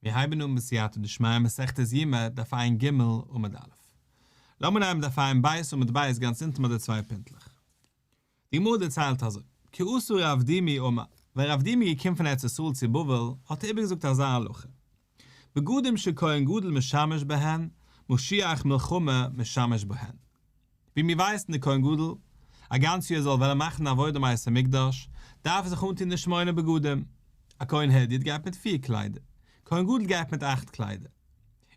מיר הייבן אן בסייעתא דשמיא מסכת יומא דף ע"ג עמוד א'. לאמיר נעמען דף ע"ב עמוד ב' גאנץ אונטן ביי די צוויי פינטלעך. די גמרא דערציילט אזוי, כי אתא רב דימי אמר, ווען רב דימי איז געקומען פון ארץ ישראל צו בבל, האט ער איבערגעזאגט אזא הלכה, בגדים שכהן גדול משמש בהן, משוח מלחמה משמש בהן. ווי מיר ווייסן די כהן גדול, א גאנץ יאר זאל וועלן מאכן עבודה בית המקדש, דארף ער זיך אנטון די שמונה בגדים. א כהן הדיוט גייט מיט פיר קליידער, כהן גדול גייט מיט אכט קליידער.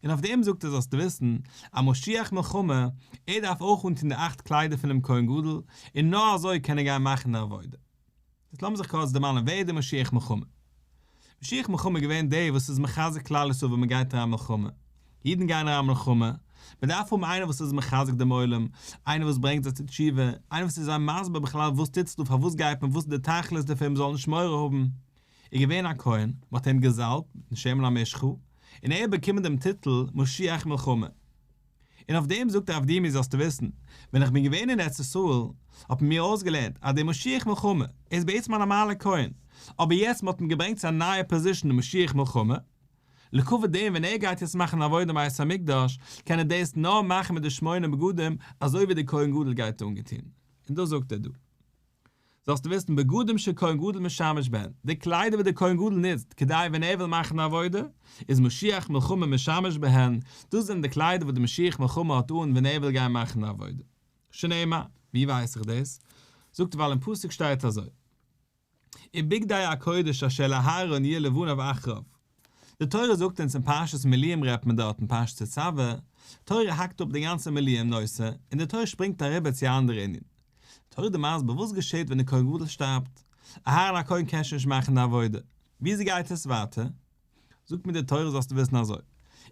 און אויף דעם זאגט ער זאלסטו וויסן, א משוח מלחמה, ער דארף אויך אנטון די אכט קליידער פונעם כהן גדול, און נאר אזוי קען ער גיין מאכן די עבודה. יעצט לאמיר זיך קורץ דערמאנען ווער איז דער משוח מלחמה. משוח מלחמה איז געווען דער וואס איז מחזק כלל ישראל ווען מען גייט אריין מלחמה. אידן גייען אריין מלחמה, מען דארף האבן איינער וואס איז מחזק דעם עולם, איינער וואס ברענגט זיי צו תשובה, איינער וואס איז זיי מסביר בכלל וואס טוט זיך דא, פארוואס גייט מען, וואס איז די תכלית דערפון, מען זאל נישט מורא האבן. איז געווען א כהן, מען האט אים געזאלבט מיטן שמן המשחה, און ער האט באקומען דעם טיטל משוח מלחמה. און אויף דעם זאגט רב דימי זאלסטו וויסן, ווען איך בין געווען אין ארץ ישראל, האט מען מיר אויסגעלערנט אז דער משוח מלחמה איז בעצם א נארמאלער כהן, אבער יעצט מען האט אים געברענגט צו א נייע position די משוח מלחמה, לכבוד דעם ווען ער גייט יעצט מאכן עבודה בית המקדש, קען ער דאס נאר מאכן מיט די שמונה בגדים אזוי ווי דער כהן גדול גייט אנגעטון. און דאס זאגט ער דא. זאלסטו וויסן, בגדים שכהן גדול משמש בהן, די קליידער וואס דער כהן גדול נוצט כדי ווען ער וויל מאכן א עבודה, איז משוח מלחמה משמש בהן, דאס זענען די קליידער וואס דער משוח מלחמה האט אן ווען ער וויל גיין מאכן א עבודה. שנאמר, ווי ווייס איך דאס? זאגט ער ווייל אין פסוק שטייט אזוי, ובגדי הקודש אשר לאהרן יהיו לבניו אחריו, די תורה זאגט אונז אין פרשת מילואים רעדט מען דארט אין פרשת תצוה, תורה האקט אפ די גאנצע מילואים נושא און די תורה שפרינגט אריבער צו א אנדערע ענין. תורה איז מסביר וואס געשעט ווען די כהן גדול שטארבט, אהרן הכהן קען שוין נישט מאכן די עבודה, וויאזוי גייט עס ווייטער? זאגט מיר די תורה זאלסטו וויסן אזוי,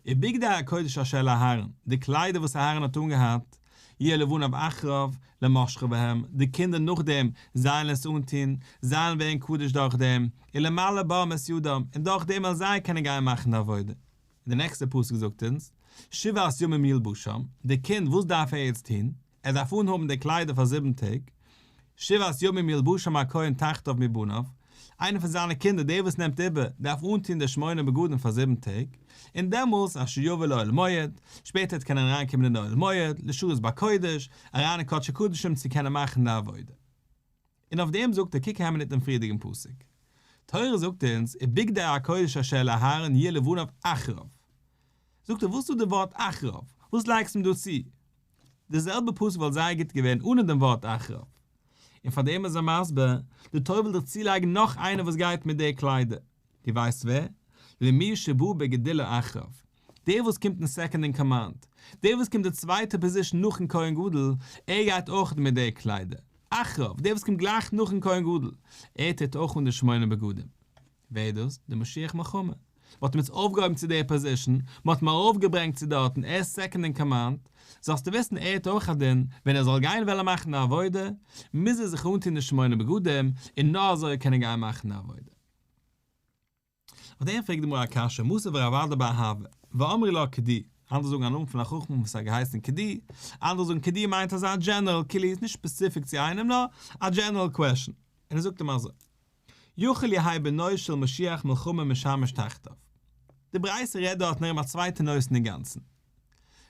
ובגדי הקודש אשר לאהרן, די קליידער וואס אהרן האט אנגעהאט, יהיו לבניו אחריו, למשחו בהם, די קינדער נאכדעם זיי'לן עס אנטון, זיי'לן ווערן קדוש דורך דעם, ולמלא בם את ידם, און דורך דעם וועלן זיי קענען גיין מאכן די עבודה. און די נעקסטע פסוק זאגט אונז, שבעת ימים ילבשם, די קינד וואס דארף ער יעצט טון? ער דארף אנהאבן די קליידער פאר זיבן טעג, שבעת ימים ילבשם הכהן תחתיו מבניו, איינער פון זיינע קינדער דער וואס נעמט איבער דארף אנטון די שמונה בגדים פאר זיבן טעג, און דעמאלס אשר יבוא לאוהל מועד, שפעטער וועט קענען אריינקומען אין אוהל מועד, לשרת בקודש, אריין אין קדשי קדשים צו קענען מאכן די עבודה. און אויף דעם זאגט ער קוק אהער מינוט דעם פריערדיגן פסוק. תורה זאגט אונז ובגדי הקודש אשר לאהרן יהיו לבניו אחריו. זאגט ער וואס איז דא די ווארט אחריו? וואס לייגסטו אים דא צו? די זעלבע פסוק וואלט זייער גוט געווען אנע דעם ווארט אחריו. און פאר דעם איז ער מסביר, די תורה וויל דיך צולייגן נאך איינער וואס גייט מיט די קליידער. דו ווייסט ווער? למי שבא בגדולה אחריו. דער וואס קומט אין second אין command. דער וואס קומט די צווייטע position נאכן כהן גדול, ער גייט אויך מיט די קליידער. אחריו, דער וואס קומט גלייך נאכן כהן גדול, ער טוט אויך אן די שמונה בגדים. ווער איז דאס? דער משוח מלחמה. מען האט אים יעצט אויפגעהויבן צו דער position, מען האט אים ארויפגעברענגט צו דארטן, ער איז second אין command, זאלסטו וויסן ער האט אויך א דין, ווען ער זאל גיין וועלן מאכן די עבודה, מוז ער זיך אנטון די שמונה בגדים, און נאר אזוי קען ער גיין מאכן די עבודה. אויף דעם פרעגט די גמרא א קשיא, מתיב רב אדא בר אהבה, ואמרי לה כדי, אנדערע זאגן א נאמען פון א חכם וואס האט געהייסן כדי, אנדערע זאגן כדי מיינט אזא general, כאילו איז נישט specific צו איינעם נאר א general question, און ער זאגט אים אזוי. יכול יהא בנו של משוח מלחמה משמש תחתיו. די ברייתא רעדט דארט נאר אום א צווייטע נושא אינגאנצן.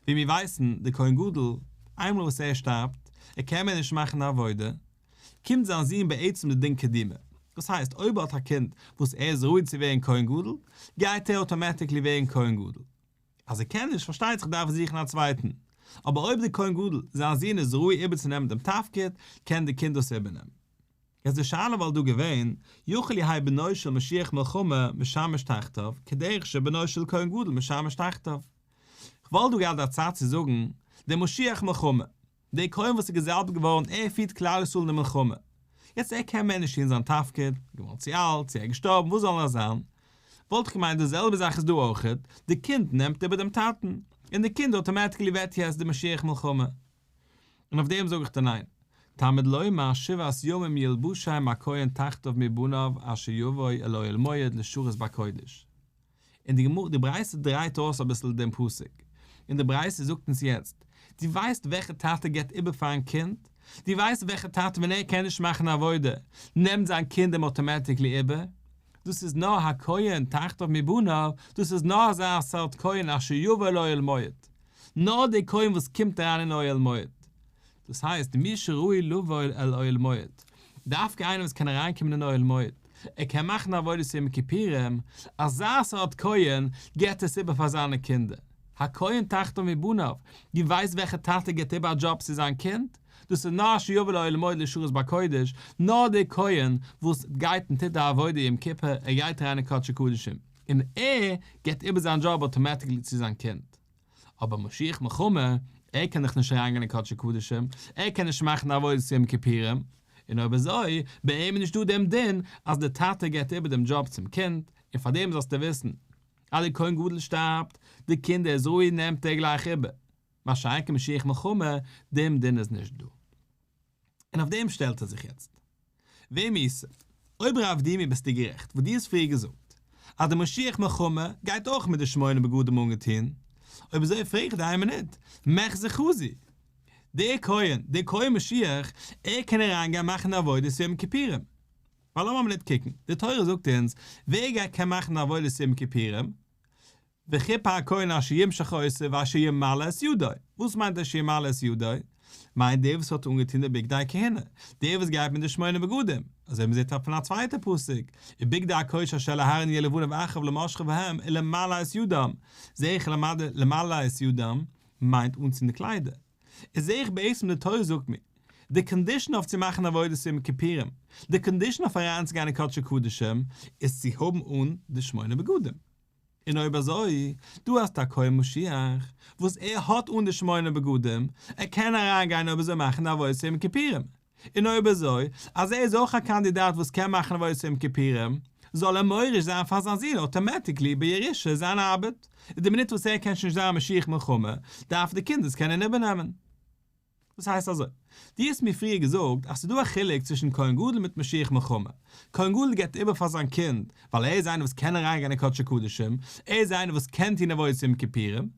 ווי מיר ווייסן, דער כהן גדול, איינמאל וואס ער שטארבט, ער קען מער נישט מאכן די עבודה, קומט זיין זון בעצם די דין קדימה. דאס הייסט, אויב ער האט א קינד וואס ער איז ראוי צו ווערן כהן גדול, גייט ער automatically ווערן כהן גדול. אז ער קען נישט, פארשטייט זיך דארף ער זוכן א צווייטן. אבער אויב דער כהן גדול, זיין זון איז ראוי איבערצונעמען דעם תפקיד, קען דער קינד דאס איבערנעמען. איז די שאלה וואלט דא געווען, יכול יהא בנו של משוח מלחמה משמש תחתיו, כדרך שבנו של כהן גדול משמש תחתיו. כ'וואלט דא געהאט א צד צו זאגן, דער משוח מלחמה, דער כהן וואס איז געזאלבט געווארן ער פירט כלל ישראל אין די מלחמה, יעצט ער קען מער נישט טון זיין תפקיד, געווארן צו אלט, צו ער איז געשטארבן, וואס זאל נאר זיין, וואלט איך געמיינט די זעלבע זאך איז דא אויכעט, די קינד נעמט איבער דעם טאטן, און די קינד automatically ווערט יעצט דער משוח מלחמה. און אויף דעם זאג איך דיר ניין. תלמוד לומר שבעת ימים ילבשם הכהן תחתיו מבניו אשר יבוא אל אוהל מועד לשרת בקודש. און די גמרא די ברייתא דרייט אויס אביסל דעם פסוק. און די ברייתא זאגט אונז יעצט, דו ווייסט וועלכע טאטע געבט איבער פארן קינד? דו ווייסט וועלכע טאטע ווען ער קען נישט מאכן עבודה נעמט זיין קינד אים automatically איבער? דאס איז נאר הכהן תחתיו מבניו, דאס איז נאר אזא סארט כהן אשר יבא אל אוהל מועד, נאר דער כהן וואס קומט אריין אין אוהל מועד, דאס הייסט מי שראוי לבוא אל אוהל מועד, דווקא איינער וואס קען אריינקומען אין אוהל מועד, ער קען מאכן עבודת יום כיפורים, אזא סארט כהן גיבט עס איבער פאר זיינע קינדער. הכהן תחתיו מבניו, דו ווייסט וועלכע טאטע גיבט איבער א דזשאב צו זיין קינד? דאס איז נאר אשר יבא לאוהל מועד לשרת בקודש, נאר דער כהן וואס גייט און טוט די עבודה יום כיפור, ער גייט אריין אין קדשי קדשים, און ער גיבט איבער זיין דזשאב automatically צו זיין קינד. אבער משוח מלחמה, ער קען דאך נישט אריינגיין אין קדשי קדשים, ער קען נישט מאכן די עבודת יום כיפורים, און אויב אזוי, ביי אים איז נישטא דעם דין אז דער טאטע גיבט איבער דעם דזשאב צום קינד, און פאר דעם זאלסטו וויסן, אז דער כהן גדול שטארבט, די קינדער איז ראוי נעמט ער גלייך איבער, מה שאין כן משוח מלחמה, דעם דין איז נישט דא. און אויף דעם שטעלט ער זיך יעצט. ואם איתא, אויב רב דימי ביסטו גערעכט וואס דו האסט פריער געזאגט אז דער משוח מלחמה גייט אויך מיט די שמונה בגדים אנגעטון, אויב אזוי פרעג איך דיר איין מינוט, מיחזא חזי, דער כהן, דער כהן משוח, ער קען אריינגיין מאכן די עבודת יום כיפורים? ווייל לאמיר א מינוט קוקן, די תורה זאגט אונז, ווער גייט קען מאכן די עבודת יום כיפורים? וכיפר הכהן אשר ימשח אותו ואשר ימלא את ידו. וואס מיינט אשר ימלא את ידו? מיינט דער וואס האט אנגעטון די בגדי כהונה, דער וואס גייט מיט די שמונה בגדים, אזוי ווי מ'זעט פון א צווייטע פסוק, ובגדי הקודש אשר לאהרן יהיו לבניו אחריו למשחה בהם ולמלא את ידם, זעה איך למלא את ידם מיינט אנצוהן די קליידער. איז זעה איך בעצם די תורה זאגט מיר, די condition אויף צו מאכן עבודת יום כיפורים, די condition אויף אריינצוגיין אין קדשי קדשים, איז צו האבן אן די שמונה בגדים. און אויב אזוי, דא האסטו א כהן משיח, וואס ער האט אן די שמונה בגדים, ער קען אריין גיין אויב אזוי מאכן די עבודת יום כיפורים. און אויב אזוי, אז ער איז אויך א קאנדידאט וואס קען מאכן עבודת יום כיפורים, זאל ער מוריש זיין פאר זיין זון automatically בירושה זיין ארבעט, און די מינוט וואס ער קען שוין נישט זיין משוח מלחמה, דארף די קינד עס קענען איבערנעמען. וואס הייסט אזוי? דו האסט מיר פריער געזאגט אז ס'איז דא א חילוק צווישן כהן גדול מיט משוח מלחמה. כהן גדול געבט איבער פאר זיין קינד, ווייל ער איז איינער וואס קען אריינגיין אין קדשי קדשים, ער איז איינער וואס קען טון עבודת יום כיפורים.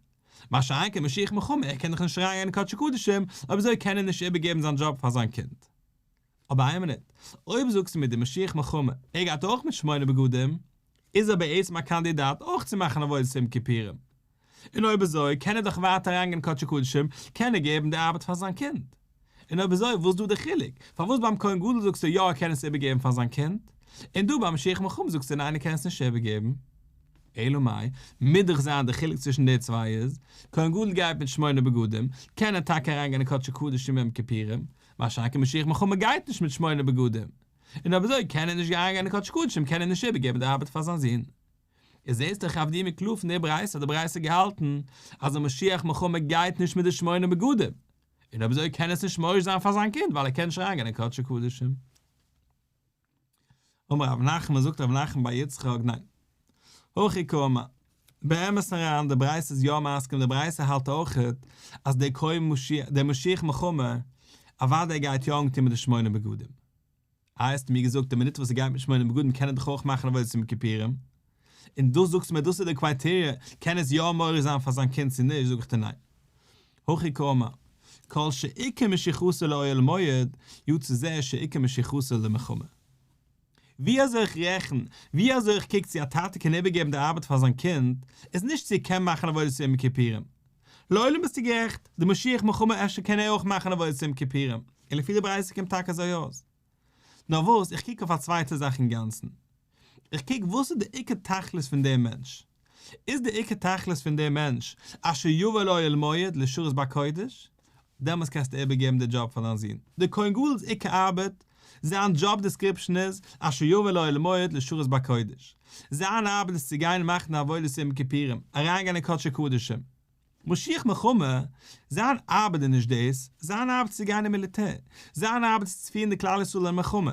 מה שאין כן משוח מלחמה, ער קען דאך נישט אריינגיין אין קדשי קדשים, אויב אזוי קען ער נישט איבערגעבן זיין דזשאב פאר זיין קינד. אבער איין מינוט, אויב זאגסטו מיר די משוח מלחמה, ער גייט אויך מיט שמונה בגדים, איז ער בעצם א קאנדידאט אויך צו מאכן עבודת יום כיפורים. און אויב אזוי קען ער דאך ווייטער אריינגיין אין קדשי קדשים, קען ער געבן די ארבעט פאר זיין קינד. און אויב אזוי וואס איז דא די חילוק? פארוואס ביים כהן גדול זאגסטו יא ער קען עס איבערגעבן פאר זיין קינד, און דא ביים משוח מלחמה זאגסטו ניין ער קען עס נישט איבערגעבן? אלא מאי, מוז דאך זיין די חילוק צווישן די צוויי איז, כהן גדול גייט מיט שמונה בגדים, קען ער טאקע אריינגיין אין קדשי קדשים יום כיפורים, מה שאין כן משוח מלחמה גייט נישט מיט שמונה בגדים, און אויב אזוי קען ער נישט אריינגיין אין קדשי קדשים קען ער נישט איבערגעבן די ארבעט פאר זיין זון. איז זעהסט דאך רב דימי קלאר פון די ברייתא האט די ברייתא געהאלטן אז א משוח מלחמה גייט נישט מיט די שמונה בגדים, און אויב אזוי קען עס נישט מוריש זיין פאר זיין קינד ווייל ער קען נישט אריינגיין אין קדשי קדשים. אמר רב נחמן זאגט רב נחמן בר יצחק ניין. הכי קאמר. באמת אריין די ברייתא איז יא מסכים די ברייתא האלט אויכעט אז דער כהן משיח דער משוח מלחמה אוודאי גייט יא אנגעטון מיט די שמונה בגדים. איי האסטו מיר געזאגט די מינוט וואס ער גייט מיט שמונה בגדים קען ער דאך אויך מאכן עבודת יום כיפורים. און דאס זאגסטו מיר דאס איז די criteria קען עס יא מוריש זיין פאר זיין קינד צו נישט זאג איך דיר ניין. הכי קאמר. כל שעיקר משיחתו לאוהל מועד יצא זה שעיקר משיחתו למלחמה. ווי אזוי איך רעכן, ווי אזוי איך קוק צו א טאטע קען איבערגעבן די ארבעט פאר זיין קינד, איז נישט צו ער קען מאכן עבודת יום כיפורים. לעולם ביסטו גערעכט, די משוח מלחמה אפשר קען ער אויך מאכן עבודת יום כיפורים, און לפי די ברייתא קומט טאקע אזוי אויס. נאר וואס, איך קוק אויף א צווייטע זאך אינגאנצן. איך קוק וואס איז די עיקר תכלית פון דעם מענטש. איז די עיקר תכלית פון דעם מענטש אשר יבא לאוהל מועד לשרת בקודש, דעמאלס קענסטו איבערגעבן די דזשאב פאר דיין זון. דער כהן גדול'ס עיקר ארבעט, זיין job description איז, אשר יבא לאוהל מועד לשרת בקודש. זיין ארבעט איז צו גיין מאכן עבודת יום כיפורים, אריינגיין אין קדשי קדשים. משוח מלחמה, זיין ארבעט איז נישט דאס, זיין ארבעט איז צו גיין אין מיליטער, זיין ארבעט איז צו פירן די כלל ישראל אין מלחמה.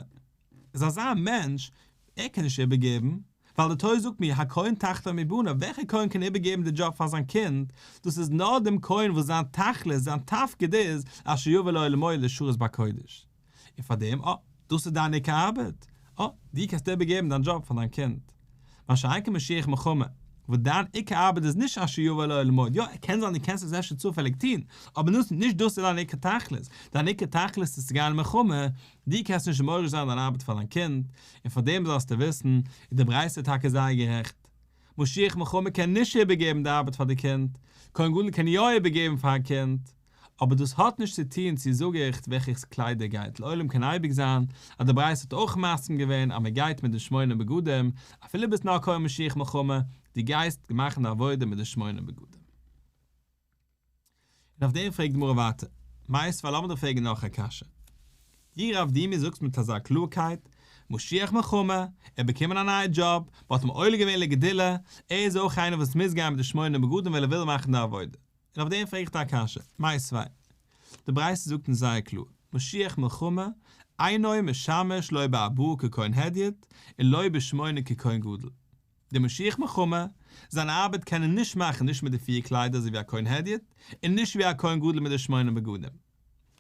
איז אזא מענטש, ער קען נישט איבערגעבן, ווייל די תורה זאגט מיר הכהן תחתיו מבניו, וועלכע כהן קען איבערגעבן די דזשאב פאר זיין קינד, דאס איז נאר דעם כהן וואס זיין תכלית, זיין תפקיד איז, אשר יבא לאוהל מועד לשרת בקודש. און פאר דעם, אה, דאס איז דיין עיקר ארבעט, אה, דו קענסט איבערגעבן דיין דזשאב פאר דיין קינד. מה שאין כן משוח מלחמה. וואס דיין עיקר ארבעט איז נישט אשר יבא אל אוהל מועד, יא, קען זיין דו קענסט עס אפשר צופעליג טון, אבער נישט דאס איז דיין עיקר תכלית, דיין עיקר תכלית איז צו גיין אין מלחמה, דו קענסט נישט מוריש זיין דיין ארבעט פאר דיין קינד, און פאר דעם זאלסטו וויסן, איז די ברייתא טאקע זייער גערעכט. משוח מלחמה קען נישט איבערגעבן די ארבעט פאר די קינד, כהן גדול קען יא איבערגעבן פאר א קינד, אבער דאס האט נישט צו טון צו זאג איך וועלכע קלייד ער גייט, לעולם קען אייביג זיין אז די ברייתא האט אויך מסכים געווען אז מען גייט מיט די שמונה בגדים, אפילו ביסט נאר כהן משוח מלחמה, דו גייסט מאכן די עבודה מיט די שמונה בגדים. און אויף דעם פרעגט די גמרא ווייטער, מיתיבי לאמיר דיר פרעגן נאך א קשיא. דו רב דימי זאגסט מיט אזא קלארקייט, משוח מלחמה, ער האט באקומען א נייע דזשאב, מען האט אים עולה געווען לגדולה, ער איז אויך איינער וואס מוז גיין מיט די שמונה בגדים ווייל ער וויל מאכן די עבודה. און אויף דעם פרעג איך דיר א קשיא, מיתיבי. די ברייתא זאגט אונז זייער קלאר, משוח מלחמה, אינו משמש לא בארבעה ככהן הדיוט, און לא בשמונה ככהן גדול. דער משוח מלחמה, זיין ארבעט קען ער נישט מאכן נישט מיט די פיר קליידער אזוי ווי א כהן הדיוט, און נישט ווי א כהן גדול מיט די שמונה בגדים.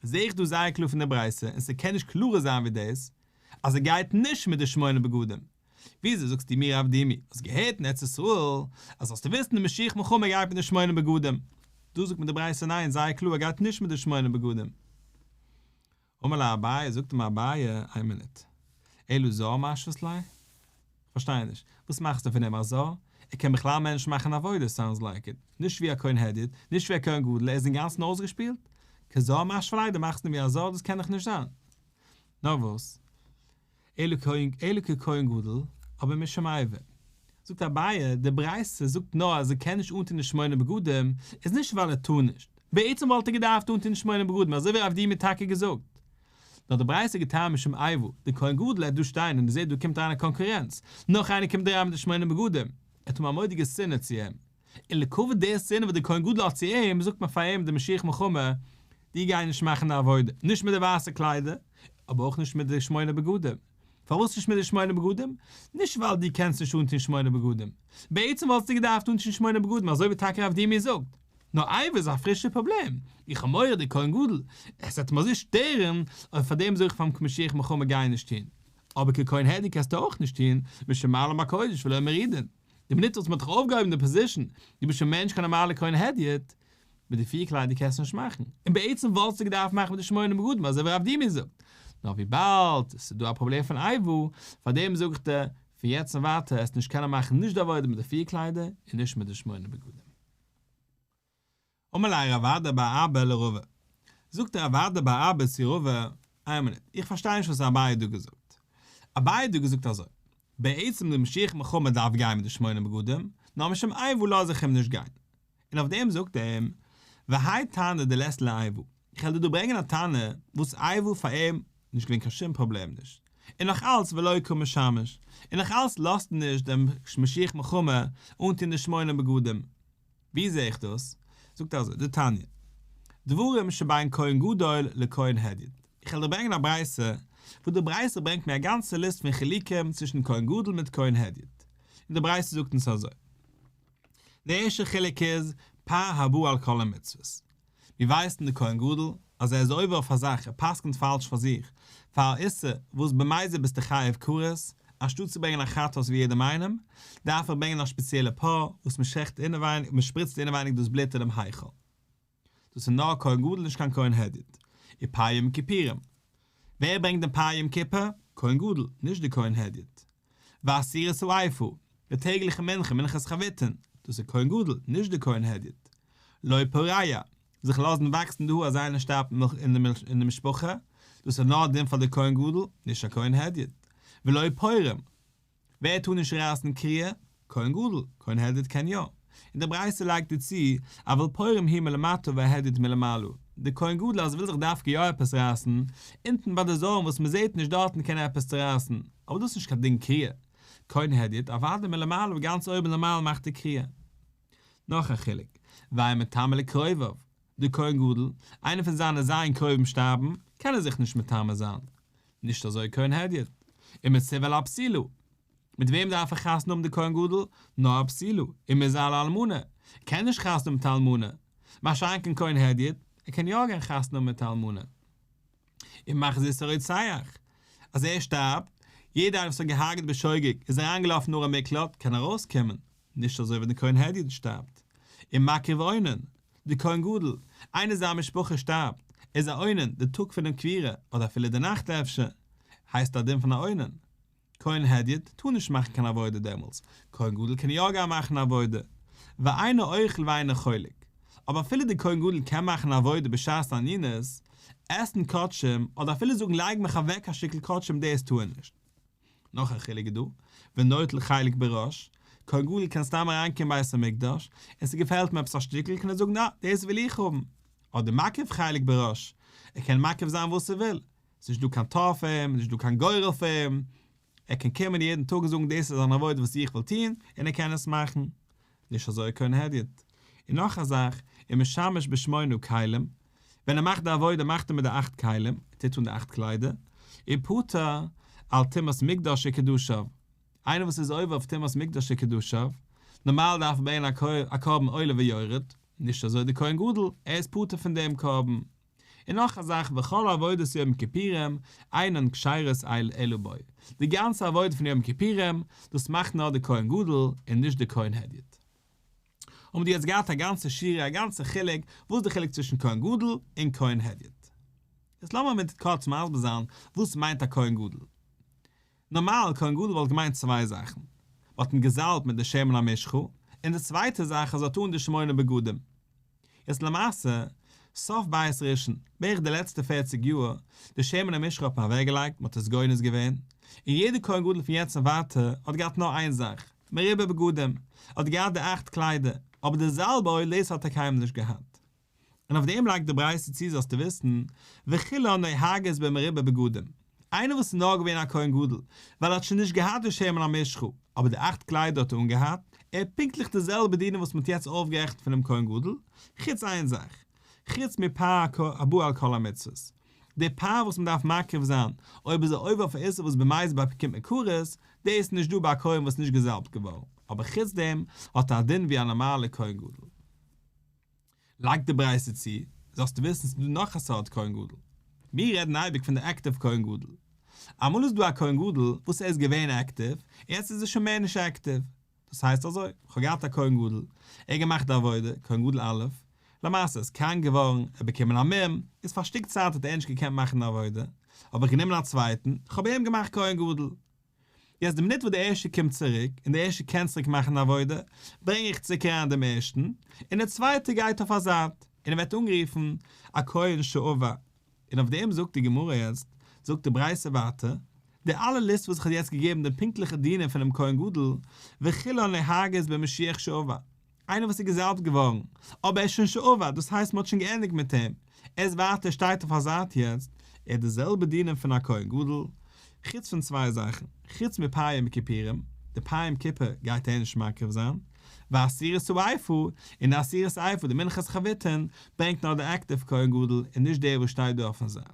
זעה איך דא זייער קלאר פון די ברייתא, און ס'קען נישט קלארער זיין ווי דאס, אז ער גייט נישט מיט די שמונה בגדים. וויאזוי זאגסטו מיר רב דימי, האסט געהערט אין ארץ ישראל, אז זאלסטו וויסן די משוח מלחמה גייט מיט די שמונה בגדים. דא זאגט מיר די ברייתא ניין, זייער קלאר ער גייט נישט מיט די שמונה בגדים. אמר ליה אביי, זאגט אים אביי, איין מינוט, אלא זר משוית ליה? כ'פארשטיי נישט, וואס מאכסטו פון אים א זר? ער קען בכלל מער נישט מאכן עבודה, sounds like it, נישט ווי א כהן הדיוט, נישט ווי א כהן גדול, ער איז אינגאנצן אויסגעשפילט? כזר משוי ליה, דו מאכסט אים ווי א זר, דאס קען דאך נישט זיין. נאר וואס? אלא ככהן גדול, אבער משום איבה. זאגט אביי, די ברייתא זאגט נאר אז ער קען נישט אנטון די שמונה בגדים, איז נישט ווייל ער טאר נישט, בעצם וואלט ער געדארפט אנטון די שמונה בגדים אזוי ווי רב דימי האט טאקע געזאגט, נאר די ברייתא געטענה'ט משום איבה, די כהן גדול העט דא שטיין און ער זעט דא קומט אריין א קאנקורענץ, נאך איינער קומט אריין מיט די שמונה בגדים, ער האט האבן א מורא'דיגע שנאה צו אים, און לכבוד די שנאה וואס די כהן גדול האט צו אים, זאגט מען פאר אים די משוח מלחמה, דו גיי נישט מאכן די עבודה, נישט מיט די ווייסע קליידער, אבער אויך נישט מיט די שמונה בגדים. פארוואס נישט מיט די שמונה בגדים? נישט ווייל דו קענסט נישט אנטון שמונה בגדים, בעצם וואלסטו געדארפט אנטון שמונה בגדים אזוי ווי טאקע רב דימי זאגט, נאר איבה איז א פרישע פראבלעם, איך האב מורא די כהן גדול, עס וועט אים אזוי שטערן, און פאר דעם זאג איך פארן משוח מלחמה גיי נישט טון. אבער ככהן הדיוט קענסטו אויך נישט טון, משום מעלין בקודש ולא מורידין. די מינוט וואס מען האט דיך אויפגעהויבן די position, דו ביסט שוין מער נישט קיין נארמאלע כהן הדיוט, מיט די פיר קליידער קענסטו נישט מאכן, און בעצם וואלסטו געדארפט מאכן מיט די שמונה בגדים אזוי ווי רב דימי זאגט, נאר וויבאלד עס איז דא א פראבלעם פון איבה, פאר דעם זאג איך דיר, פון יעצט און ווייטער עסט נישט קענען מאכן נישט די עבודה מיט די פיר קליידער און נישט מיט די שמונה בגדים. אמר ליה רב אדא בר אבא לרבא, זאגט רב אדא בר אבא צו רבא, איין מינוט, איך פארשטיי נישט וואס אביי האט דא געזאגט. אביי האט דא געזאגט אזוי, בעצם די משוח מלחמה דארף גיין מיט די שמונה בגדים, נאר משום איבה לאז איך אים נישט גיין. און אויף דעם זאגט ער אים, והאי תנא דלית ליה איבה, איך וועל דיר דא ברענגען א תנא וואס איבה פאר אים נישט געווען קיין שום פראבלעם נישט, און נאך אלץ ולא קא משמש, און נאך אלץ לאזט נישט דעם משוח מלחמה אנטון די שמונה בגדים. ווי זעה איך דאס? זאגט ער אזוי, דתניא, דברים שבין כהן גדול לכהן הדיוט, איך וועל דיר ברענגען א ברייתא, וואס די ברייתא ברענגט מיר א גאנצע ליסט פון חילוקים צווישן כהן גדול מיט כהן הדיוט, און די ברייתא זאגט אונז אזוי, די ערשטע חילוק איז פר הבא על כל המצוות. מיר ווייסן די כהן גדול אז ער איז עובר אויף א זאך ער פסק'נט פאלש פאר זיך פאר א איסור וואס במזיד ביסטו חייב כרת, אנשטאט צו ברענגען א חטאת ווי יעדעם איינעם, דארף ער ברענגען א שפעציעלע פר וואס מען שעכט אינעווייניג מען שפריצט אינעווייניג דאס בלוט אינעם היכל. דאס איז נאר כהן גדול נישט קיין כהן הדיוט. ופר יום כיפורים. ווער ברענגט דעם פר יום כיפור? כהן גדול, נישט די כהן הדיוט. ועשירית האיפה, די טעגליכע מנחה, מנחת חביתין, דאס איז כהן גדול, נישט די כהן הדיוט. לא פורע, זיך לאזן וואקסן די האר אז איינער שטארבט אין די משפחה, דאס איז נאר א דין פאר די כהן גדול, נישט א כהן הדיוט. ולא פורם, ווער טאר נישט רייסן קריעה? כהן גדול, כהן הדיוט קען יא. און די ברייתא לייגט דא צו, אבל פורם הוא מלמטה וההדיוט מלמעלה, די כהן גדול אז ער וויל זיך דווקא יא עפעס רייסן, אונטן ביי די זוים וואס מען זעט נישט דארטן קען ער עפעס צורייסן, אבער דאס איז נישט קיין דין קריעה. כהן הדיוט אוודאי מלמעלה גאנץ אויבן למעלה מאכט די קריעה. נאך א חילוק, ואין מטמא לקרוביו, די כהן גדול, איינער פון זיינע ז' קרובים שטארבן, קען ער זיך נישט מטמא זיין. נישט אזוי כהן הדיוט. ומצווה על הבתולה. מיט וועם דארף ער חתונה האבן די כהן גדול? נאר א בתולה, ומוזהר על האלמנה. ער קען נישט חתונה האבן מיט א אלמנה. מה שאין כן כהן הדיוט, ער קען יא גיין חתונה האבן מיט א אלמנה. ומחזיר את הרוצח. אז ער שטארבט, יעדער איינער וואס האט געהארגעט בשוגג איז אריינגעלאפן אין ערי מקלט, קען ארויסקומען. נישט אזוי ווען די כהן הדיוט שטארבט. ומקריב אונן, די כהן גדול, איינער זיין משפחה שטארבט, איז א אונן, די טאג פונעם קבורה, אדער אפילו די נאכט אפשר, הייסט א דין פון א אונן. כהן הדיוט טאר נישט מאכן קיין עבודה דעמאלטס, כהן גדול קען יא גיין מאכן עבודה. ואינו אוכל ואינו חולק. אבער אפילו די כהן גדול קען מאכן עבודה בשעת אנינות, עסן קדשים, אדער אפילו זאגן לייג מיך אוועק א שטיקל קדשים דאס טאר ער נישט. נאך א חילוק איז דא, ונוטל חלק בראש, כהן גדול קען סתם אריינקומען בית המקדש, און ס'געפעלט אים עפעס א שטיקל קען ער זאגן אה, דאס וויל איך האבן. אדער מקריב חלק בראש, ער קען מקריב זיין וואס ער וויל, ס'נישט דא קיין תור פאר אים, נישט דא קיין גורל פאר אים, ער קען קומען יעדן טאג און זאגן דאס איז אן עבודה וואס איך וויל טון, און ער קען עס מאכן. נישט אזוי כהן הדיוט. און נאך א זאך, ומשמש בשמונה כלים, ווען ער מאכט די עבודה מאכט ער מיט די אכט כלים, ער טוט אן די אכט קליידער, ופטור על טומאת מקדש וקדשיו, איינער וואס איז עובר אויף טומאת מקדש וקדשיו, נארמאל דארף ער ברענגען א קרבן עולה ויורד, נישט אזוי די כהן גדול, ער איז פטור פון דעם קרבן. און נאך א זאך וכל עבודת יום כיפורים אינן כשרות אלא בו, די גאנצע עבודה פון יום כיפורים, דאס מאכט נאר די כהן גדול און נישט די כהן הדיוט. האבן דא יעצט געהאט א גאנצע שורה א גאנצע חילוק, וואס איז די חילוק צווישן כהן גדול און כהן הדיוט. יעצט לאמיר מיט קורץ מסביר זיין וואס מיינט א כהן גדול. נארמאל כהן גדול וואלט געמיינט צוויי זאכן, מ'האט אים געזאלבט מיט די שמן המשחה, און די צווייטע זאך אז ער האט אן די שמונה בגדים. יעצט למעשה, סוף בית ראשון, בערך די לעצטע פערציג יאר, די שמן המשחה האט מען אוועקגעלייגט, מ'האט עס גונז געווען, און יעדער כהן גדול פון יעצט און ווייטער האט געהאט נאר איין זאך, מרובה בגדים, האט געהאט די אכט קליידער, אבער די זאלב אויל דאס האט ער קיינמאל נישט געהאט. און אויף דעם לייגט די ברייתא צו זאלסטו וויסן, וכולן נוהגות במרובה בגדים, איינער וואס איז נאר געווען א כהן גדול, ווייל ער האט שוין נישט געהאט די שמן המשחה, אבער די אכט קליידער האט ער אנגעהאט, ער האט פונקטליך די זעלבע דינים וואס מען האט יעצט אויפגערעכנט פונעם כהן גדול, חוץ איין זאך, חוץ מפר הבא על כל המצוות, די פר וואס מען דארף מקריב זיין אויב איז ער עובר אויף א איסור וואס במזיד באקומט מען כרת, דאס איז נישט דא ביי א כהן וואס איז נישט געזאלבט געווארן, אבער חוץ דעם האט ער א דין ווי א נארמאלער כהן גדול. לייגט די ברייתא צו, זאלסטו וויסן ס'איז דא נאך א סארט כהן גדול. מיר רעדן אייביג פון די active כהן גדול. אמאל איז דא א כהן גדול וואס ער איז געווען active, יעצט איז ער שוין מער נישט active. דאס הייסט אזוי, כ'האב געהאט א כהן גדול, ער האט געמאכט די עבודה, כהן גדול א', למעשה איז קראנק געווארן, ער האט באקומען א מום, איז פאר א שטיק צייט האט ער נישט געקענט מאכן די עבודה, האב איך גענומען א צווייטן, כ'האב איהם געמאכט כהן גדול. יעצט די מינוט וואס דער ערשטער קומט צוריק, און דער ערשטער קען צוריק מאכן די עבודה, ברענג איך צוריק אריין דעם ערשטן, און דער צווייטער גייט אויף א זייט, און ער ווערט אנגערופן א כהן לשעבר. און אויף דעם זאגט די גמרא יעצט, זאגט די ברייתא ווייטער, די אלע ליסט וואס איך האב יעצט געגעבן די פונקטליכע דינים פונעם כהן גדול, וכולן נוהגות במשיח שעבר, איינער וואס איז געזאלבט געווארן, אבער ער איז שוין שעבר, דאס הייסט מען האט שוין געענדיגט מיט אים, ער איז ווייטער שטייט אויף א זייט יעצט, ער האט די זעלבע דינים פון א כהן גדול, חוץ פון צוויי זאכן, חוץ מפר יום הכיפורים, די פר יום כיפור גייט ער נישט מקריב זיין, ועשירית האיפה, און די עשירית האיפה, די מנחת חביתין, ברענגט נאר די active כהן גדול און נישט דער וואס שטייט דא אויפן זייט.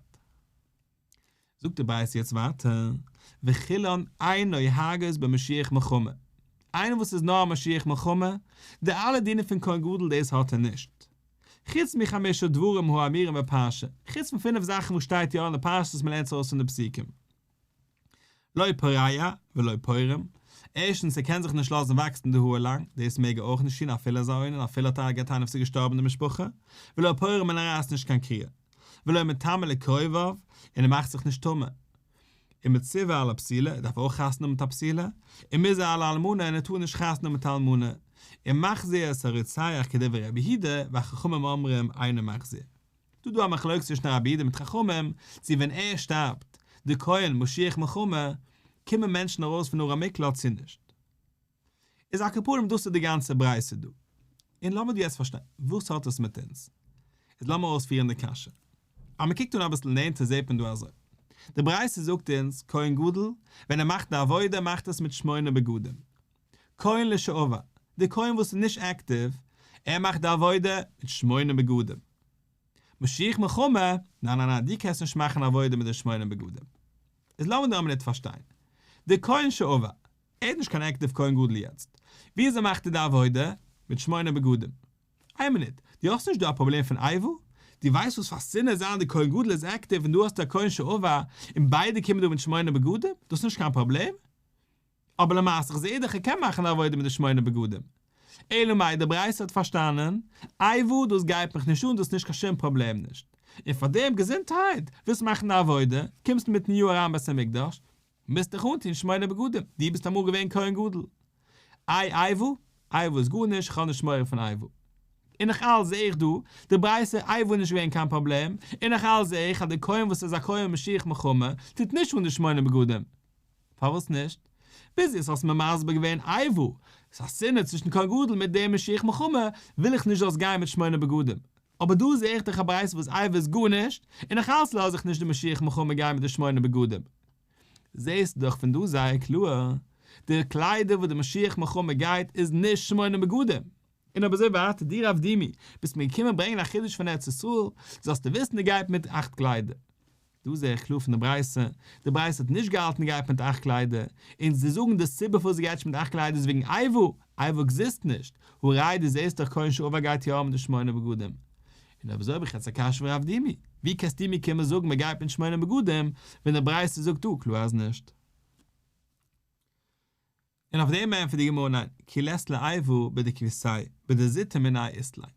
זאגט די ברייתא יעצט ווייטער, וכולן אין נוהגות במשוח מלחמה, איינער וואס איז נאר א משוח מלחמה, די אלע דינים פון כהן גדול דאס האט ער נישט, חוץ מחמשה דברים האמורים בפרשה, חוץ פון פינף זאכן וואס שטייט יא אין די פרשה וואס מען לערנט ארויס פון די פסוקים. לא פורע ולא פורם, ערשטנס ער קען זיך נישט לאזן וואקסן די האר לאנג, דאס מעג ער אויך נישט טון אפילו ער איז א אונן אפילו האט ער געהאט איינער וואס איז געשטארבן אין די משפחה, ולא פורם און ער רייסט נישט קיין קריעה, ולא מטמא לקרוביו און ער מאכט זיך נישט טמא, ומצווה על הבתולה, ער דארף אויך חתונה האבן מיט א בתולה, ומוזהר על האלמנה און ער טאר נישט חתונה האבן מיט א אלמנה, ומחזיר את הרוצח כדברי רבי יהודה, והחכמים אומרים אינו מחזיר. דא דא א מחלוקת צווישן רבי יהודה מיט חכמים, צו ווען ער שטארבט, די כהן משוח מלחמה, קומען מענטשן ארויס פון ערי מקלט צו נישט. איז על כל פנים דאס איז די גאנצע ברייתא דא. און לאמיר דא יעצט פארשטיין, וואס האט עס מיט אונז? איז לאמיר אויספירן די קשיא. אז מען קוקט אן אביסל נענטער זעט מען דא אזוי. די ברייתא זאגט אונז, כהן גדול, ווען ער מאכט די עבודה מאכט עס מיט שמונה בגדים. כהן לשעבר, די כהן וואס איז נישט active, ער מאכט די עבודה מיט שמונה בגדים. משוח מלחמה, ניין ניין ניין, דו קענסט נישט מאכן עבודה מיט די שמונה בגדים. איז לאמיר דא א מינוט פארשטיין. די כהן לשעבר, ער איז נישט קיין active כהן גדול יעצט. וויאזוי מאכט ער די עבודה? מיט שמונה בגדים. איין מינוט, דו האסט נישט דא א פראבלעם פון איבה? דו ווייסט וואס פאר שנאה זיין די כהן גדול איז active און דא האסטו א כהן לשעבר און ביידע קומען דא מיט שמונה בגדים? דאס איז נישט קיין פראבלעם? אבער למעשה איך זעה דאך ער קען מאכן די עבודה מיט די שמונה בגדים. אלא מאי די ברייתא האט פארשטאנען, איבה דאס גייט מיך נישט אן דאס איז נישט קיין שום פראבלעם נישט. און פארדעם געזונטהייט, ווילסט מאכן די עבודה, קומסט מיטן יאר אריין בית המקדש, מוזט דיך אנטון שמונה בגדים, דו ביסט אמאל געווען כהן גדול. איי איבה? איבה איז גארנישט, כ'האב נישט מורא פון איבה. און נאך אלץ זעה איך דא, די ברייתא איבה איז נישט געווען קיין פראבלעם, און נאך אלץ זעה איך אז די כהן וואס איז א כהן משוח מלחמה, טוט נישט אן די שמונה בגדים. פארוואס נישט? ביז יעצט האסט מיר מסביר געווען איבה, ס'איז א שנאה צווישן כהן גדול מיט דעם משוח מלחמה, וויל איך נישט זאלסט גיין מיט שמונה בגדים. אבער דא זעה איך דאך א ברייתא וואס איבה איז גארנישט, און נאך אלץ לאז איך נישט די משוח מלחמה גיין מיט די שמונה בגדים. זעהסט דאך פון דא זייער קלאר, די קליידער וואס די משוח מלחמה גייט איז נישט שמונה בגדים. און אויב אזוי ווייטער דו רב דימי, ביסט מיר געקומען ברענגען א חידוש פון ארץ ישראל, זאלסטו וויסן ער גייט מיט אכט קליידער. דא זעה איך קלאר פון די ברייתא, די ברייתא האט נישט געהאלטן גייט מיט אכט קליידער, און זיי זאגן די סיבה פארוואס זי גייט נישט מיט אכט קליידער איז וועגן איבה, איבה עקזיסט נישט, הא ראי' דו זעהסט דאך כהן לשעבר גייט יא מיט די שמונה בגדים. און אויב אזוי האב איך יעצט א קשיא פון רב דימי, ווי קענסטו מיר קומען זאגן מען גייט מיט שמונה בגדים, ווען די ברייתא זאגט דא קלאר אז נישט? און אויף דעם ענטפערט די גמרא ניין, כי לית ליה איבה בדכוותיה, בדזוטר מיניה אית ליה.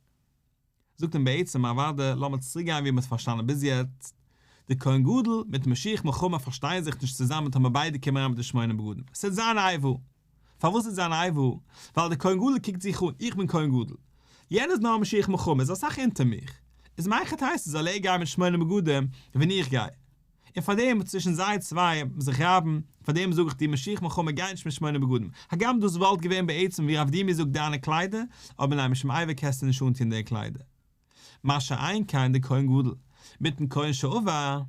זאגט אים בעצם אוואדע, לאמיר צוריק גיין ווי מען האט פארשטאנען ביז יעצט, די כהן גדול מיטן משוח מלחמה פארשטייען זיך נישט צוזאמען טאמער ביידע קומען אריין מיט די שמונה בגדים, עס וועט זיין איבה. פארוואס וועט זיין איבה? ווייל די כהן גדול קוקט זיך אן, איך בין כהן גדול, יענער איז נאר א משוח מלחמה, איז אסאך אונטער מיך, איז מהיכי תיתי זאל ער גיין מיט שמונה בגדים ווען איך גיי? און פאר דעם צווישן זיי צוויי זיך רייבן, פאר דעם זאג איך דיר משוח מלחמה גיי נישט מיט שמונה בגדים, הגם דאס וואלט געווען בעצם ווי רב דימי זאגט דיינע קליידער, אבער ניין משום איבה קענסטו נישט אנטון די קליידער. מה שאין כן די כהן גדול מיטן כהן לשעבר,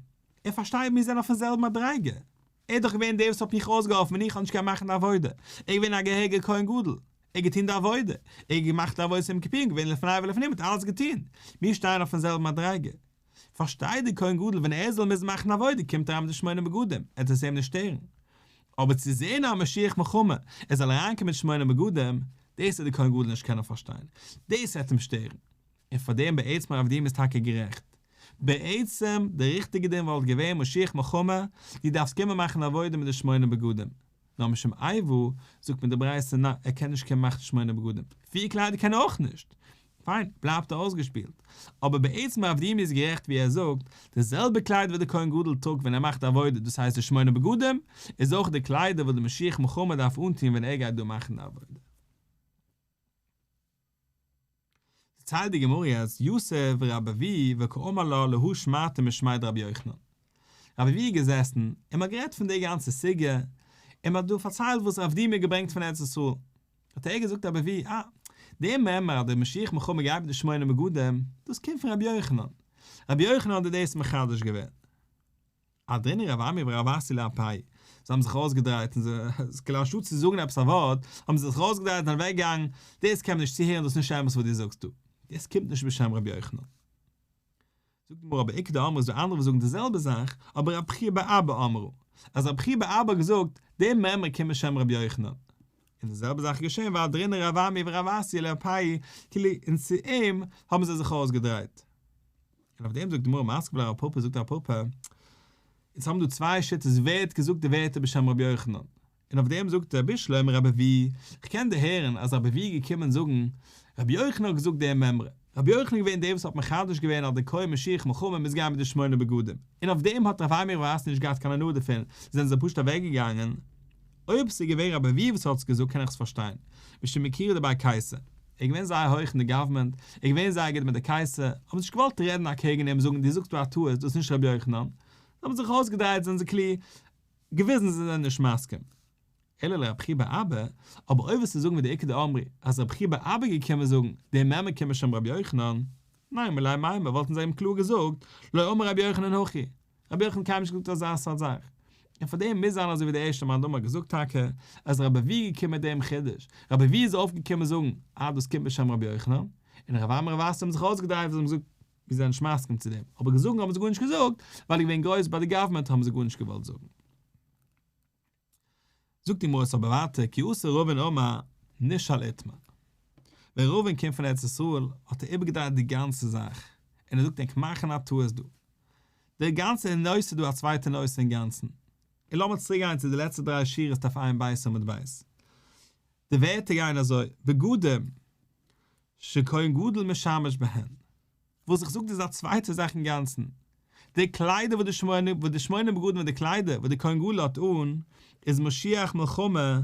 ער פארשטייט מיר זענען אויפן זעלבן מדריגה, ער איז דאך געווען דער וואס האט מיך אויסגעהאלפן ווען איך האב נישט געקענט מאכן די עבודה, ער איז געווען א געהעריגער כהן גדול, ער האט געטון די עבודה, ער האט געמאכט די עבודת יום כיפורים, געווען לפני ולפנים, האט אלעס געטון, מיר שטייען אויפן זעלבן מדריגה. פארשטייט דער כהן גדול ווען ער זאל מוזן מאכן עבודה קומט אריין מיט די שמונה בגדים, עט עס אים נישט שטערן. אבער צו זען א משוח מלחמה ער זאל אריינקומען מיט שמונה בגדים, דאס וועט דער כהן גדול נישט קענען פארשטיין, דאס וועט אים שטערן. און פאר דעם בעצם רב דימי איז טאקע גערעכט. בעצם די ריכטיגע דין וואלט געווען משוח מלחמה, דו דארפסט קומען מאכן עבודה מיט די שמונה בגדים. נאר משום איבה, זאגט מיר די ברייתא ניין ער קען נישט קומען מאכן שמונה בגדים, פיר קליידער קען ער אויך נישט, פיין, בלייבט ער אויסגעשפילט. אבער בעצם רב דימי איז גערעכט ווי ער זאגט, די זעלבע קליידער וואס די כהן גדול טראגט ווען ער מאכט עבודה דאס הייסט די שמונה בגדים, איז אויך די קליידער וואס די משוח מלחמה דארף אנטוהן ווען ער גייט דא מאכן די עבודה. דערציילט די גמרא יעצט יתיב רבי אבהו וקאמר לה להא שמעתא משמיה דרבי יוחנן. רבי אבהו איז געזעסן און מ'האט גערעדט פון די גאנצע סוגיא, און מ'האט דא פארציילט וואס רב דימי האט געברענגט פון ארץ ישראל. האט ער געזאגט רבי אבהו, אה, די מימרא אז דער משוח מלחמה גייט מיט די שמונה בגדים, דאס קומט פון רבי יוחנן. רבי יוחנן האט דאס מחדש געווען. אהדרינהו רב אמי ורב אסי לאפייהו, זיי האבן זיך אויסגעדרייט און זיי, כאילו אנשטאט צו זאגן עפעס א ווארט, האבן זיי זיך אויסגעדרייט און אוועקגעגאנגען, דאס קען מען נישט צוהערן, דאס איז נישט אמת וואס דו זאגסט דא, דאס קומט נישט בשם רבי יוחנן. זאגט די גמרא אבער איכא דאמרי איז דא אנדערע וואס זאגן די זעלבע זאך, אבער רב חייא בר אבא אמרה, אז רב חייא בר אבא האט געזאגט, די מימרא קומט בשם רבי יוחנן. און די זעלבע זאך איז געשען ואהדרינהו רב אמי ורב אסי לאפייהו, כאילו און צו אים האבן זיי זיך אויסגעדרייט. און אויף דעם זאגט די גמרא מתקיף לה רב פפא זאגט רב פפא, אונז האבן דא צוויי שיטות ווער האט געזאגט די ווערטער בשם רבי יוחנן, און אויף דעם זאגט ער בשלמא רבי אבהו, כ'קען דערהערן אז רבי אבהו איז געקומען זאגן, רבי יוחנן האט געזאגט די מימרא, רבי יוחנן איז געווען דער וואס האט מחדש געווען אז דער כהן משוח מלחמה מוז גיין מיט די שמונה בגדים, און אויף דעם האט רב אמי ורב אסי נישט געהאט קיין הנאה דערפון, זענען זיי פשוט אוועק געגאנגען. אויב ס'איז געווען רבי אבהו וואס האט עס געזאגט קען איך עס פארשטיין, משום יקירא דבי קיסר, ער איז געווען זייער הויך אין די גאווערמענט, ער איז געווען זייער גוט מיט די קייסער, האבן זיי נישט געוואלט רעדן אקעגן אים זאגן דו זאגסט דא א טעות דאס איז נישט רבי יוחנן, זיי האבן זיך אויסגעדרייט זענען זיי כאילו געוויזן זיי זענען נישט מסכים. אלא לרב חייא בר אבא, אבער אויב וועסטו זאגן ווי די איכא דאמרי אז רב חייא בר אבא איז געקומען זאגן די מימרא קומט בשם רבי יוחנן, ניין מילא מימר וואלטן זיי אים קלאר געזאגט לא אמר רבי יוחנן הכי, רבי יוחנן האט קיינמאל נישט געזאגט אזא סארט זאך, און פאר דעם מוז זיין אזוי ווי דער ערשטער מאן דאמר האט געזאגט טאקע אז רבי אבהו איז געקומען מיט דעם חידוש, רבי אבהו איז אויפגעקומען זאגן אז דאס קומט בשם רבי יוחנן, און רב אמי ורב אסי האבן זיך אויסגעדרייט און זיי האבן געזאגט מיר זענען נישט מסכים צו דעם, אבער געזאגן האבן זיי גארנישט געזאגט, ווייל ער איז געווען גרויס ביי די גאווערמענט האבן זיי גארנישט געוואלט זאגן. זאגט די גמרא אבער ווייטער כי אתא רבין אמר נשאל איתמר. ווען רבין קומט פון ארץ ישראל האט ער איבערגעדרייט די גאנצע זאך, און ער זאגט ענק מאכן א טעות דא. די גאנצע נושא איז דא א צווייטע נושא אינגאנצן. און לאמיר צוריק גיין צו די לעצטע דריי שורות דף ע"ב עמוד ב'. די ווערטער גייען אזוי, בגדים שכהן גדול משמש בהן. וואס איך זאג דיר איז א צווייטע זאך אינגאנצן. די קליידער וואס די שמונה וואס די שמונה בגדים וואס די קליידער וואס די כהן גדול האט אן, איז משוח מלחמה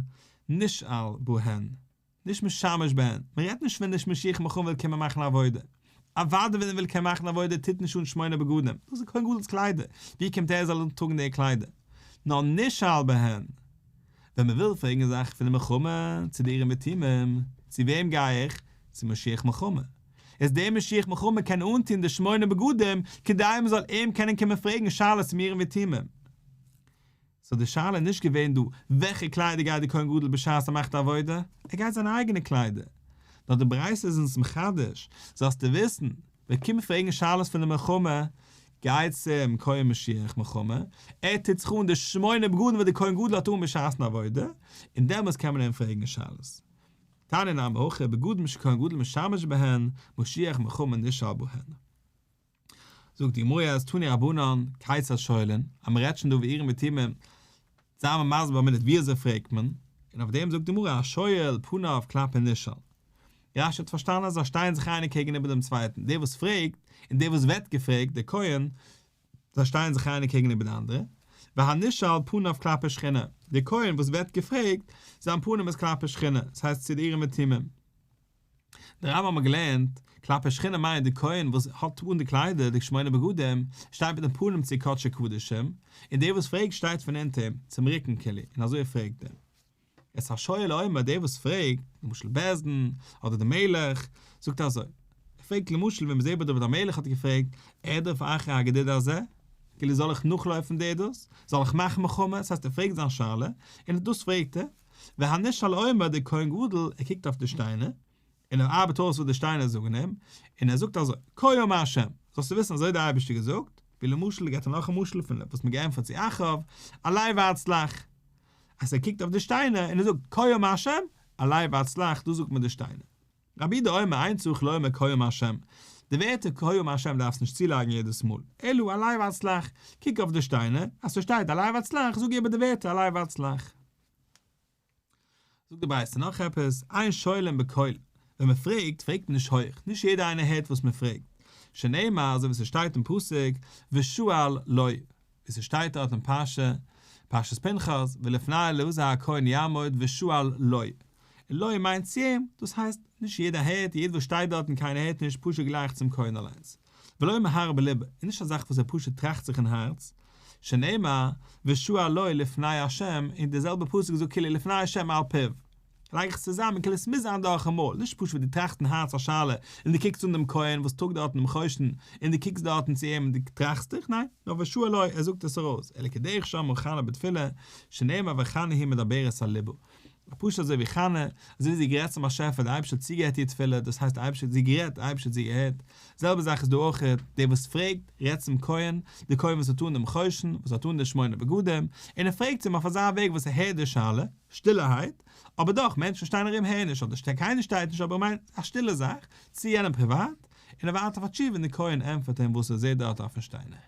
נשאל בהן. נישט משמש בהן, מען רעדט נישט ווען די משוח מלחמה וויל קומען מאכן עבודה, אוודאי ווען ער וויל קומען מאכן עבודה טוט נישט אן שמונה בגדים, דאס איז כהן גדול'ס קליידער, ווי קומט ער זאל אנטראגן די קליידער? נאר נשאל בהן, ווען מען וויל פרעגן זאכן פון די מלחמה צו די אורים ותומים, צו וועם גיי איך? צו משוח מלחמה, איז דער משוח מלחמה קען אנטון די שמונה בגדים כדי מען זאל אים קענען קומען פרעגן שאלות צום אורים ותומים. סאו די שאלה איז נישט געווען דא וועלכע קליידער גייט די כהן גדול בשעת ער מאכט די עבודה, ער גייט זיינע אייגענע קליידער. נאר די ברייתא איז אונז מחדש, זאלסטו וויסן, ווען קומט פרעגן שאלות פון די מלחמה, גיי צום כהן משוח מלחמה, ער טוט זיך אן די שמונה בגדים וואס די כהן גדול האט אן בשעת'ן עבודה, און דעמאלס קען מען אים פרעגן שאלות. תניא נמי הכי, בגדים שכהן גדול משמש בהן, משוח מלחמה נשאל בהן. זאגט די גמרא אז תנו רבנן, כיצד שואלין, אז מען רעדט שוין דא באורים ותומים, זיי מיר מסביר א מינוט ווי אזוי פרעגט מען, און אויף דעם זאגט די גמרא השואל פניו כלפי נשאל. רש"י האט פארשטאנען אז זיי שטייען זיך איינער קעגן איבער דעם צווייטן, דער וואס פרעגט און דער וואס ווערט געפרעגט, דער כהן, זיי שטייען זיך איינער קעגן איבער די אנדערע, והנשאל פניו כלפי שכינה, דער כהן וואס ווערט געפרעגט, זיין פנים איז כלפי שכינה, דאס הייסט צו די אורים ותומים. דער רמב"ם האט געלערנט, כלפי שכינה מיינט די כהן וואס האט אן די קליידער, די שמונה בגדים, שטייט מיטן פנים צו קדשי קדשים, און דער וואס פרעגט שטייט פון אונטער אים, צום רוקן כאילו, און אזוי פרעגט ער. את השואל אומר, דער וואס פרעגט, למשל בית דין, אדער דער מלך, זאגט אזוי, ער פרעגט למשל ווען מ'זעט ביי דוד המלך האט געפרעגט, ארדוף אחרי הגדוד הזה, כאילו זאל איך נאכלויפן די דאס, זאל איך מאכן מלחמה, דאס הייסט ער פרעגט זיין שאלה, און דאס פרעגט ער, והנשאל אומר דער כהן גדול, ער קוקט אויף די שטיינער, און ער ארבעט אויס וואס די שטיינער זאגן אים, און ער זאגט אזוי, כה אמר ה', זאלסטו וויסן אזוי האט דער אייבערשטער געזאגט, ווי למשל געבט ער נאך א משל פון וואס מען געענטפערט צו אחאב, עלה והצלח, אז ער קוקט אויף די שטיינער און ער זאגט כה אמר ה', עלה והצלח, דאס זאגט מען די שטיינער. רבי יהודה אומר אין צריך לומר כה אמר ה', די ווערטער כה אמר ה' דארפסט נישט צולייגן יעדעס מאל, אלא עלה והצלח, קוק אויף די שטיינער, אז ס'שטייט עלה והצלח זאג איבער די ווערטער עלה והצלח. זאגט די ברייתא נאך עפעס, אין שואלין בקול, ווען מען פרעגט, פרעגט מען נישט הויך, נישט יעדער איינער הערט וואס מען פרעגט, שנאמר אזוי ווי ס'שטייט אין פסוק, ושאל לו, ווי ס'שטייט דארט אין פרשה, פרשת פנחס, ולפני אלעזר הכהן יעמוד ושאל לו, און לו מיינט צו אים, דאס הייסט, נישט יעדער הערט, יעדער וואס שטייט דארט און קיינער הערט נישט, פשוט גלייך צום כהן אליינס. ולא מהרהר בלבו, און נישט א זאך וואס ער פשוט טראכט זיך אין הארץ, שנאמר, ושאל לו לפני ה', און דער זעלבער פסוק זאגט כאילו לפני ה' על פיו. לייג איך עס צוזאמען כאילו עס מוז זיין דורכן מויל, נישט פשוט ווי דו טראכסט אין הארץ א שאלה און דו קוקסט אן דעם כהן וואס טראגט דארטן דעם חושן און דו קוקסט דארטן צו אים און דו טראכסט דיך, ניין, נאר ושאל לו, ער זאגט עס ארויס, אלא כדרך שאמרה חנה בתפילה, שנאמר וחנה היא מדברת על לבה. פשוט אזוי ווי חנה, אזוי ווי זי האט גערעדט צום באשעפער, דער אייבערשטער האט צוגעהערט איר תפילה, דאס הייסט דער אייבערשטער האט זי גערעדט, דער אייבערשטער האט זי געהערט, די זעלבע זאך איז דא אויך, דער וואס פרעגט, רעדט צום כהן, דער כהן וואס האט אן דעם חושן, וואס האט אן די שמונה בגדים, און ער פרעגט אים אויף אזא וועג וואס ער הערט די שאלה, שטילערהייט, אבער דאך, מענטשן שטייען ארום הערן נישט, אדער קיינער שטייט נישט, אבער ער מיינט א שטילע זאך, צו יענעם פריוואט, און ער ווארט אויף א תשובה און דער כהן ענטפערט אים וואס ער זעט דארט אויפן שטיינער.